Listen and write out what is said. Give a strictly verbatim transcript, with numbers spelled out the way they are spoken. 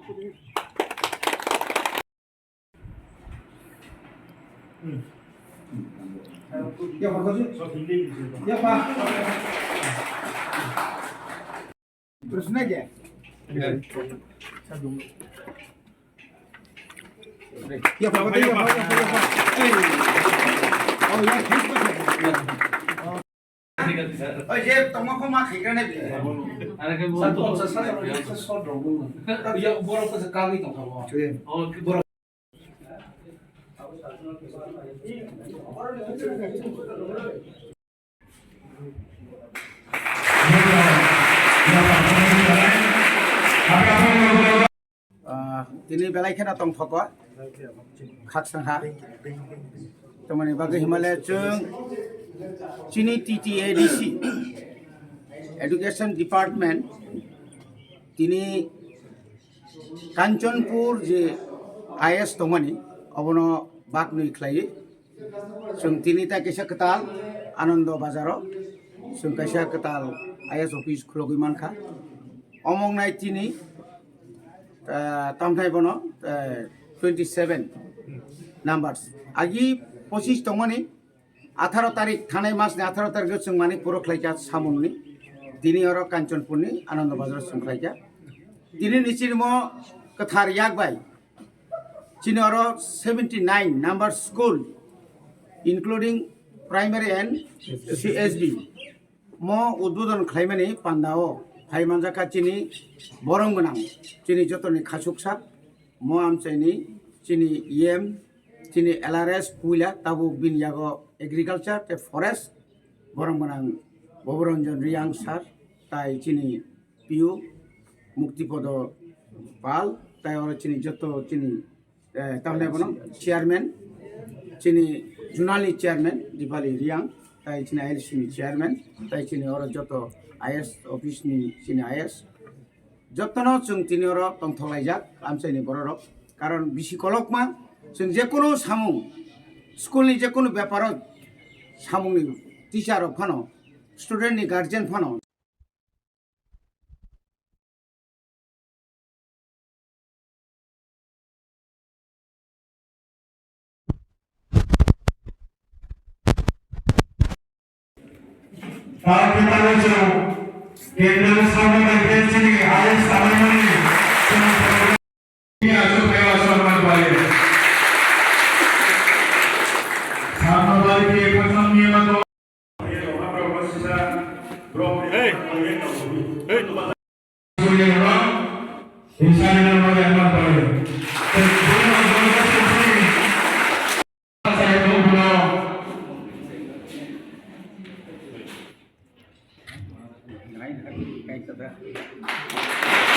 Oi, je tongma kho ma khaikra nai bini. Are khe bo. Sa to sa sa sa sa sa drong. Ya borok ko sa kagwi tong kha bo. Oh, borok. Ah, tini belai kheno tongthok o, khakchang ha. Tamoni bagwi himale chwng chini T T A D C, Education Department, tini Kanchanpur je I S tongmani, obono baknwi khlaiwi. Chwng tini tai kaisa kwtal Anando Bazaro, chwng kaisa kwtal I S office khulogwi mankha. Omong nai tini, ah, tamthai bono, eh, twenty seven numbers. Agi pochis tongmani, atharo tarik, thanai masni atharo tarik o chwng mani puro khlaikha Samunni. Tini oro Kanchanpurni Anando Bazaro chwng khlaikha. Tini ni chini mo kwthar yak bai. Chini oro seventy nine number school, including primary and C S D, mo udbodon khlaimani pandao phai manjakha chini borong gwnang, chini jotoni khachuksa, mo amchaini chini E M, chini L R S puila, tabuk bini yago agriculture tei forest borong gwnang Boboranjan Riyang sir, tai chini P U Muktipodo Pal, tai oro chini joto chini, eh, tamni bono chairman, chini zonal ni chairman Dipali Riyang, tai chini I L C ni chairman, tai chini oro joto I S office ni chini I S. Jotono chwng tini oro tongthok laijak amchaini bororok. Karon bisi kolokma chwng jekunu samung, school ni jekunu beparo samungni teacher rok phano, student ni guardian phano. Hey! Hey!